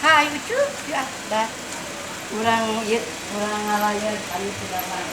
Hai Ucu, ya dah. Urang ieu urang ngalayar anu Sudamang.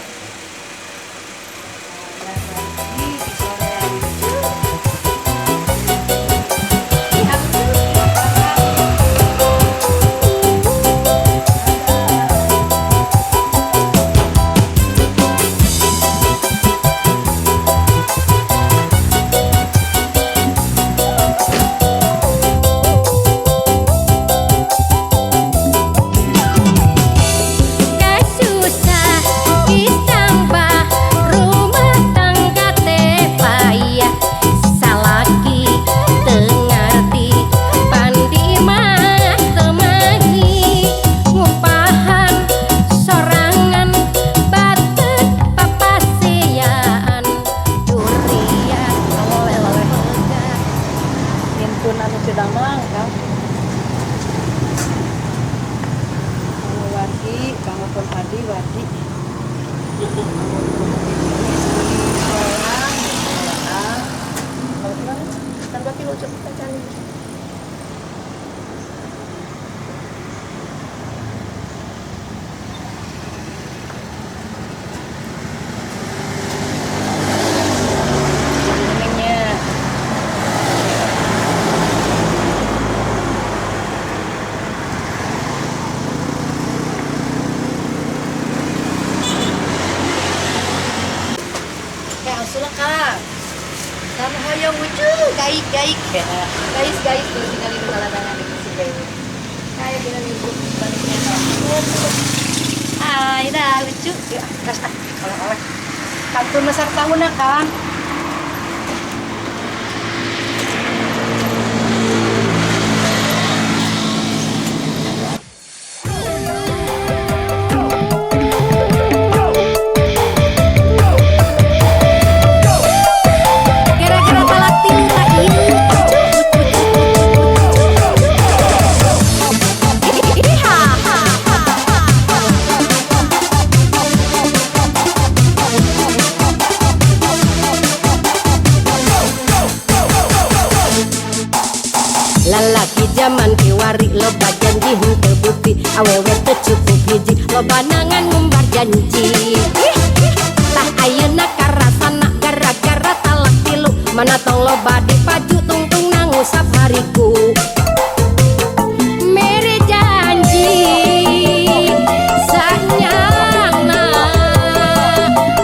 Guys, tuh tinggal di larangan di sini. Kayak gini lucu baliknya. Ah, dah lucu. Ya, gas ah, oleh-oleh. Kantun besar tahunna kan. Lalaki zaman kiwari loba janji henteu bukti awewe teu cukup hiji loba nangan ngumbar janji. Tah ayeuna karasana gara-gara talak tilu mana tong loba dipaju tungtung nangusap hariku. Mere janji sanyangna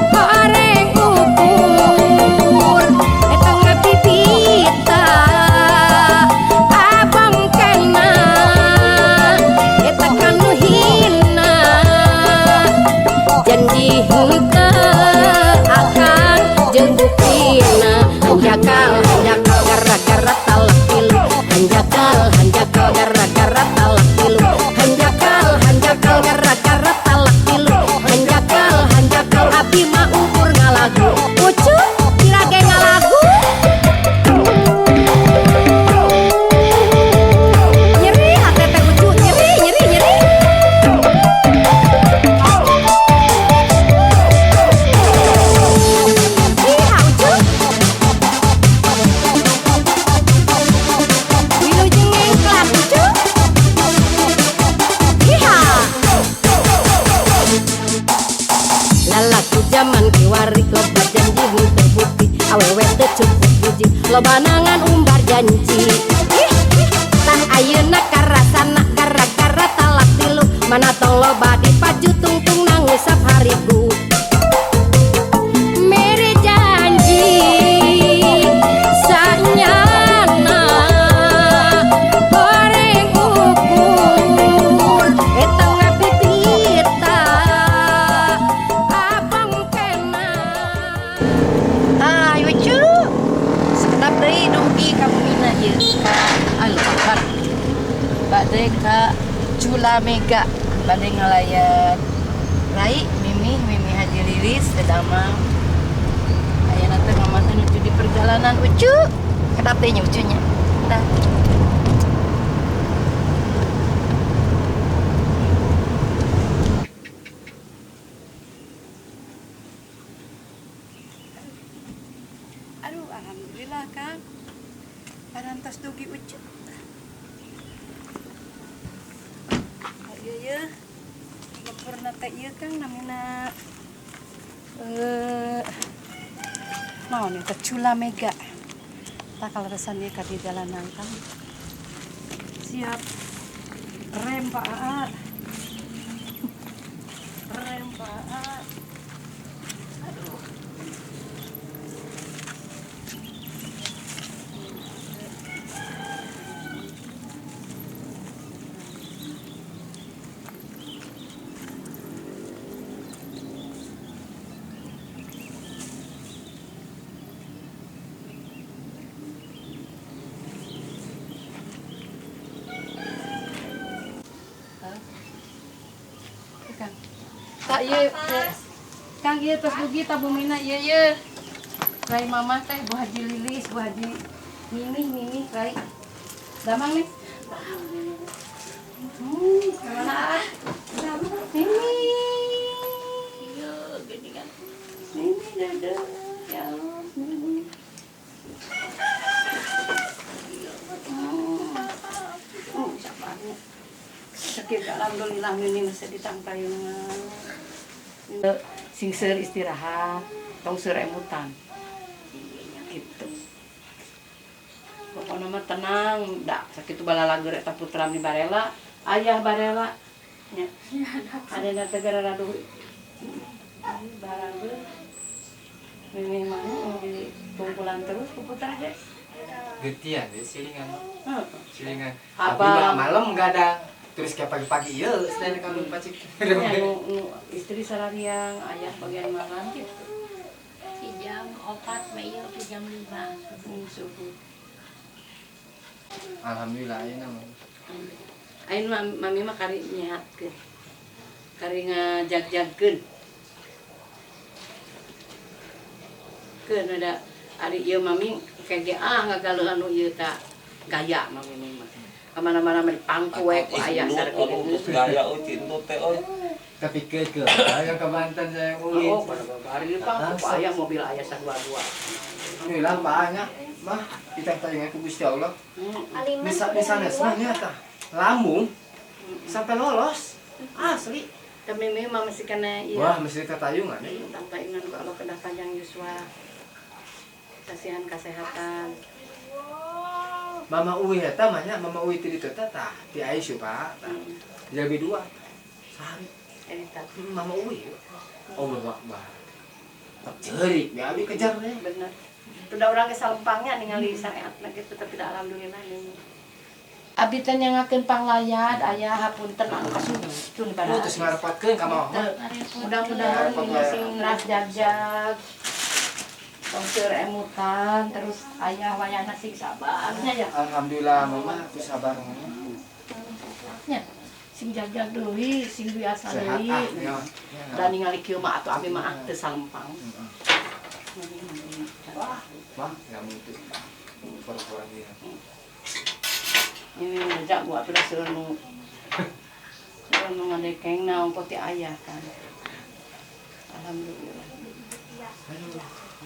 goreng ukur eta ngapipita abang kena eta kanu hina janji henteu akan jeung buktina hanjakal hanjakal gara-gara talak tilu hanjakal hanjakal gara-gara talak tilu hanjakal hanjakal gara-gara talak tilu hanjakal hanjakal abi mah ukur ngalagu Ucu kira ge ngalagu nyeri hate teh Ucu nyeri nyeri nyeri. Iha Ucu wilujeng ngengklak Ucu. Iha lalaki zaman kiwari loba janji henteu bukti awewe teu cukup hiji loba nangan umbar janji. Tah ayeuna karasana gara-gara talak tilu mana tong loba dipaju tungtung nangusap hariku. Mere janji sanyana goreng ukur eta ngapipita abang kena. Hai Ucu. Sekedap deui dugi ka bumina ieu ka Alfamart. Bade ka Cula Mega bade ngalayat Rai Mimi Mimi Haji Lilis teh damang. Ayeuna teh mama teh nuju di perjalanan Ucu. Kedap deui nya Ucunya. Dah. Aduh, alhamdulillah Kang. Parantos dugi Ucu. Ieu gempurna teh ieu, Kang, namina naon eta, Cula Mega. Tah, kaleresan ieu ka di jalanan kan. Siap rem, Pak AA. Rem, Pak AA. Aduh. Hah? Kang. Tah ieu teh. Kang, ieu tos dugi tabungina ieu ieu. Rai mamah teh, Bu Haji Lilis, Bu Haji Mimih, Mimih Rai. Damang nih. Kemana ah? Damang Mimi. Iya, gini kan. Mimi dadah. Ya Allah, Mimi. Sabarnya. Sakit, alhamdulillah Mimi masih ditangtayungan. Sing seur istirahat, tong seur emutan. Gitu. Pokoknya mah tenang, dak sakitu balalageur eta putra mi barela, ayah barela. Nya. Ada teh gara raduh. Barang Mimi mah di kumpulan terus ku putra ge. Getian deh silingan. Heeh. Silingan. Apa? Abi mah malam nggak ada. Terus kayak pagi-pagi ya, sedang kamu pacik. Ya, nu istri sarariang, ayah bagian malam gitu. Di jam 4 mah ieu di jam 5. Subuh. Alhamdulillah ya nama. Ayeuna mami mah kari nyehatkeun. Kari ngajagjagkeun. Keun ada ari ieu mami kege ah ngagaleuh anu ieu ta gaya mami mah. Kamana-mana mah dipangku we ku ayah sareng Aduh, terus gaya euy cintu teh euy. Tapi ke yang ke Banten saya ulin. Oh, hari dipangku ku ayah, mobil ayah sadua-dua. Alhamdulillah banyak mah kita tanya ke Gusti Allah. Bisa misalnya semuanya tah lambung sampai lolos asli. Tapi mimi mah masih kena ieu. Wah, mesti katayungan ya. Tangtayungan ku Allah kedah panjang yuswa. Kasihan kesehatan. Mama Uwi eta mah nya, Mama Uwi ti ditu teh tah di ICU, Pak. Tah. Jadi dua. Sehari. Eta. Mama Uwi. Allah Akbar. Cerik, ya abi kejar deh. Bener. Udah orang ke salempangnya ningali syariatna gitu, tapi dah alhamdulillah nih. Abi teh nyangakeun panglayad ayah, hapunten anu kasudun pada. Oh, terus ngarepotkeun ka mama. Mudah-mudahan ini sing ras jagjag. Tong seur emutan terus ayah wayahna sing sabarnya ya. Alhamdulillah mama aku sabar mama. Nya sing jagjag deui, sing biasa Sehat deui. ah, ya. Dan ningali kieu mah atuh abi mah ah teu salempang. Wah, wah, nggak mungkin. Pura-pura dia. Ini ngajak gua tuh seur nu. Seur nu ngadekeng naon kok ti ayah kan. Alhamdulillah. Aduh,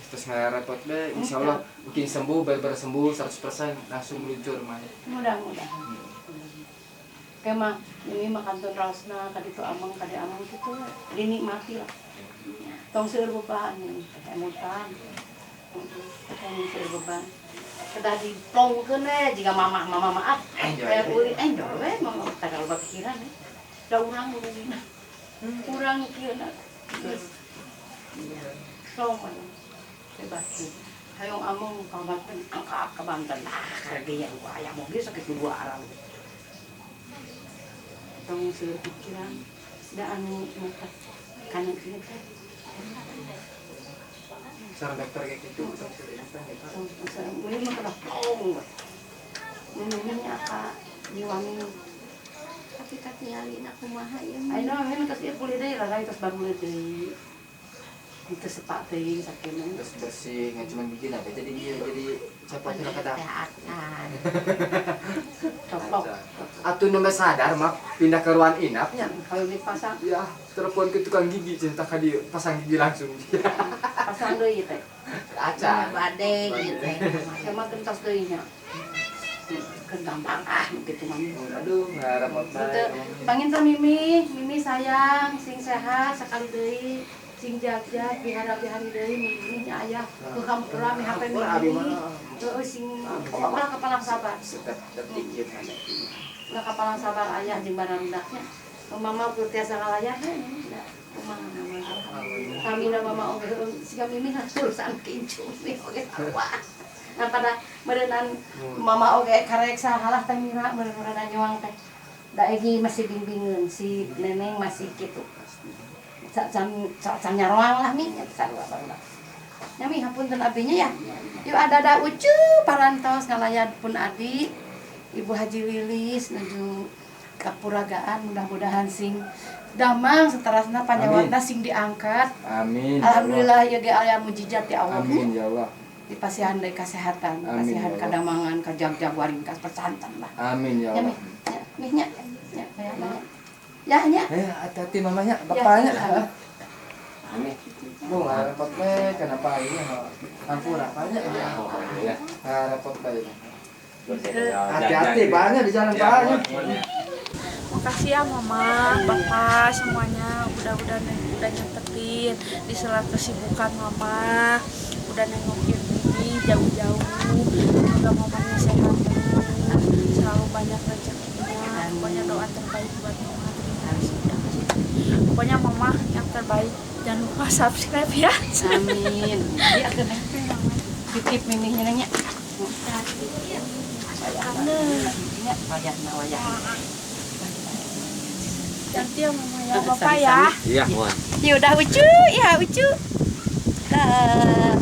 terus nggak repot deh. Insya Allah mungkin sembuh, benar-benar sembuh 100% langsung meluncur mah. Mudah-mudahan. Kayak mah ini mah kantun raosna kaditu ameng kadi ameng gitu dinikmati lah. Tong seueur beban emutan. Tong seueur beban. Kedah diplongkeun we jiga mamah mama maaf. Enjoy. Kayak ulin enjoy we mama teh loba pikiran we. Da urang nu kurang kieu na. Geus. Plong mana. Bebas. Hayong ameng ka Banten, angkat ka Banten. Ah, karegeya ku aya mobil sakit dua arah. Tong seueur pikiran da anu mata kana kieu teh. Saran dokter kayak gitu, tong seueur pikiran gitu. Tong seueur ini mah kedah plong. Minumnya ka jiwami. Tapi katingalina kumaha ieu? Ayeuna mah tos ieu pulih deui lah, tos baru deui. Itu sepak teuing sakieu. Terus bersih, nggak cuma bikin apa, jadi dia jadi cepatnya kedah. Kesehatan. Coplok. Atuh nembe sadar mah pindah ke ruang inapnya. Kalau dipasang, Ya, telepon ke tukang gigi cerita ka dieu, pasang gigi langsung. Pasang deui teh. Acan. Bade gitu. Sama gentos deui nya. Gampang ah gitu mah. Aduh, ngarepot Teu bae. panginten Mimi, Mimi sayang, sing sehat sekali deui, sing jagjag bihara-bihari deui Mimi nya aya ke hampura mi HP Hampura abi Mimi. mah. Heeh, sing ulah kapalang sabar. Setiap detik ieu teh. Ulah kapalang sabar ayah jeung bararudaknya. Mama teu tiasa ngalayan nya. Kumaha mama. Kami na mama oge siga Mimi urusan kincu mi oge sarua. Nah pada meureunan mama oge karek sahalah teh mira meureun nyuang teh. Da Egi masih bimbingeun, si Neneng masih gitu. Can can nyaroang lah mi, sarua barudak. Nya mi hapunten abinya ya. Yuk ada ada Ucu parantos ngalayat pun adi Ibu Haji Lilis nuju kapuragaan, mudah-mudahan sing damang seterusnya panyawatna sing diangkat. Amin. Alhamdulillah ya ge aya mujizat ya Allah. Amin ya Allah. Dipasihan deui kesehatan, Amin, dipasihan ya Allah. kadamangan, kajagjag waringkas persantan lah. Amin ya Ya mi, Allah. ya mi nya, ya ya ya nya. Eh, hati-hati mamanya, bapaknya. Ya. Ini, Bu, ngarepot bae kenapa ini hampura banyak ya. Ya. Ngarepot bae. Hati-hati banyak di jalan banyak. Makasih ya Mama, Papa, semuanya udah nyempetin di sela kesibukan Mama, udah nengokin Mimi jauh-jauh. Semoga mamanya sehat terus, selalu banyak rezekinya. Pokoknya doa terbaik buat Mama. Terima kasih udah kasih. Pokoknya Mama yang terbaik. Jangan lupa subscribe ya. Amin. Iya kena. Titip mimihnya nanya. Nya wayahna wayah. Ganti ya Mama ya, Bapak ya. Iya, mohon. Ya udah Ucu, ya Ucu. Dah.